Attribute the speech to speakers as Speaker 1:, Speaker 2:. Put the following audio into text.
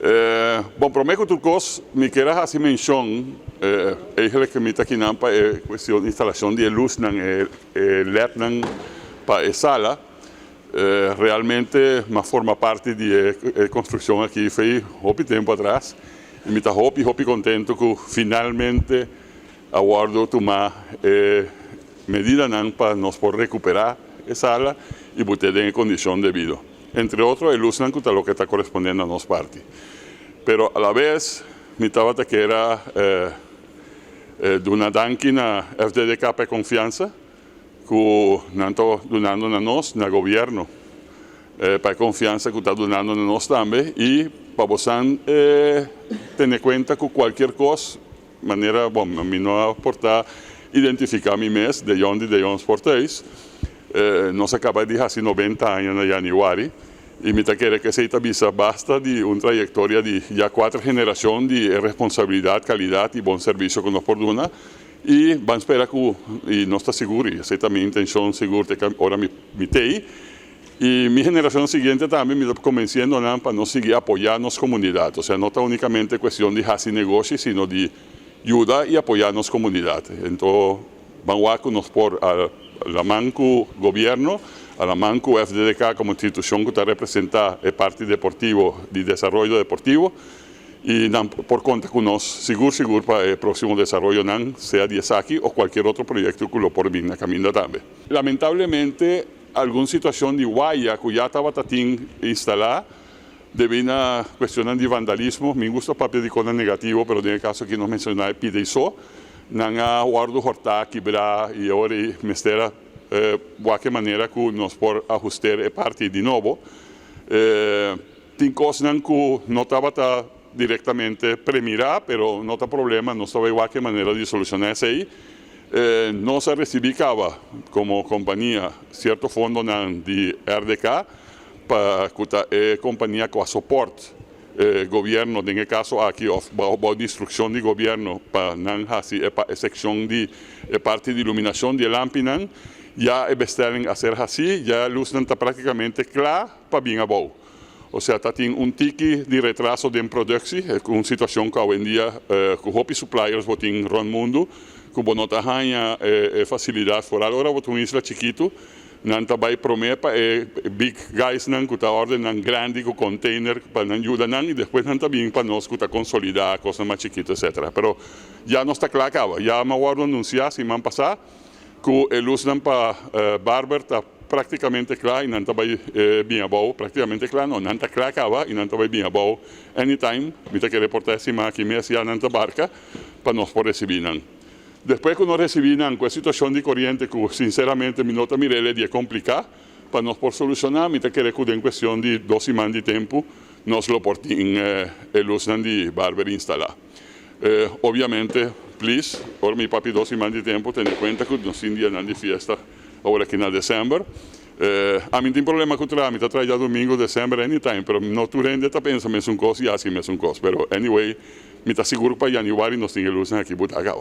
Speaker 1: Bon, promé ku tur kos, mi ke hasi menshon, eigenlijk mi ta akinan pa e kuestion instalashon di lusnan, e lednan pa e sala. Realmente, m'a forma parti di e konstrukshon aki for di hopi tempu atras. I mi ta hopi, hopi kontentu ku finalmente a wòrdu tuma medidanan pa nos por rekuperá e sala i bot'é den kondishon debido. Entre otro, e lusnan ku ta loke ta korespondiendo na nos parti. Pero a la bes, mi tabata ke duna danki na FDDK pa konfiansa, ku nan ta dunando na nos, na gobièrnu, pa konfiansa ku ta dunando na nos tambe, i pa boso tene kuenta ku kualke kos, manera, bon, mi no por ta identifiká mi mes, De Jong di De Jong Sporthuis, nos a kaba di hasi 90 aña na yanüari, i mi ta kere ku esei ta bisa basta di un trayektoria di ya kuater generashon di responsabilidat, kalidat i bon servisio ku nos por duna, i ban spera ku, i nos ta sigur, i esei ta mi intenshon sigur, ku ora mi t'ei, i mi generashon siguiente tambe mi ta konvensiendo nan pa nos sigui apoyá nos komunidat. O sea, no ta únikamente kuestion di hasi negoshi, sino di yuda i apoyá nos komunidat. Anto, ban ku nos por laman ku gobièrnu, laman ku FDDK komo institushon ku ta representá e parti deportivo, di desaroyo deportivo, i nan por konta ku nos sigur sigur pa e próksimo desaroyonan, sea di esaki òf kualke otro proyekto ku lo por bin na kaminda tambe. Lamentablemente, algun situashon di waya ku ya tabata tin instalá, debí na kuestion di vandalismo, mi n' gusta papia di kos negativo, pero den e kaso aki nos menshoná pida so, nan a wòrdu hòrtá, kibrá i awor mester wak manera ku nos por ahustá e parti di nobo. Tin kosnan ku no tabata direktamente premirá, pero no ta problema, nos ta wak manera di solushoná esei. Nos a risibí kaba komo kompania sierto fondonan di RDK pa e kompania ku support gobièrnu, den kaso aki, òf bou di instrukshon di gobièrnu pa nan hasi e sekshon di e parti di iluminashon di lampinan, ya e bestelling a ser hasí, ya lusnan ta práktikamente kla pa bin abou. O sea, ta tin un tiki di retraso den produkshon, un situashon ku awendia ku hopi suppliers bo tin rònt mundu, ku bo no ta haña fasilidat foral ora bo ta un isla chikitu, nan ta bai promé pa e big guys nan ku ta orden nan grandi ku container pa nan yuda nan i despues nan ta bin pa nos ku ta konsolidá kos mas chikitu, etc. Pero ya nos ta kla kaba, ya m'a wòrdu anunsiá siman pasá ku e lusnan pa Barber ta práktikamente kla i nan ta bai bin abou, práktikamente kla no, nan ta kla kaba i nan ta bai bin abou anytime, mi ta kere por ta siman aki mes ya nan ta barka pa nos por risibí nan. Despues ku nos risibí nan ku e situashon di koriente ku sinseramente mi no ta mir'é di kompliká pa nos por solushoná, mi ta kere ku den kuestion di 2 siman di tempu nos lo por tin e lusnan di Barber instalá. Obviamente, please, ora mi papia 2 siman di tempu, tene kuenta ku nos tin dianan di fiesta awor aki na desèmber. Ami n' tin problema ku traha, mi ta traha djadumingu, desèmber, anytime, pero no tur hende ta pensa mesun kos i hasi mesun kos. Pero anyway, mi ta sigur pa yanüari nos tin e lusnan aki botá kaba.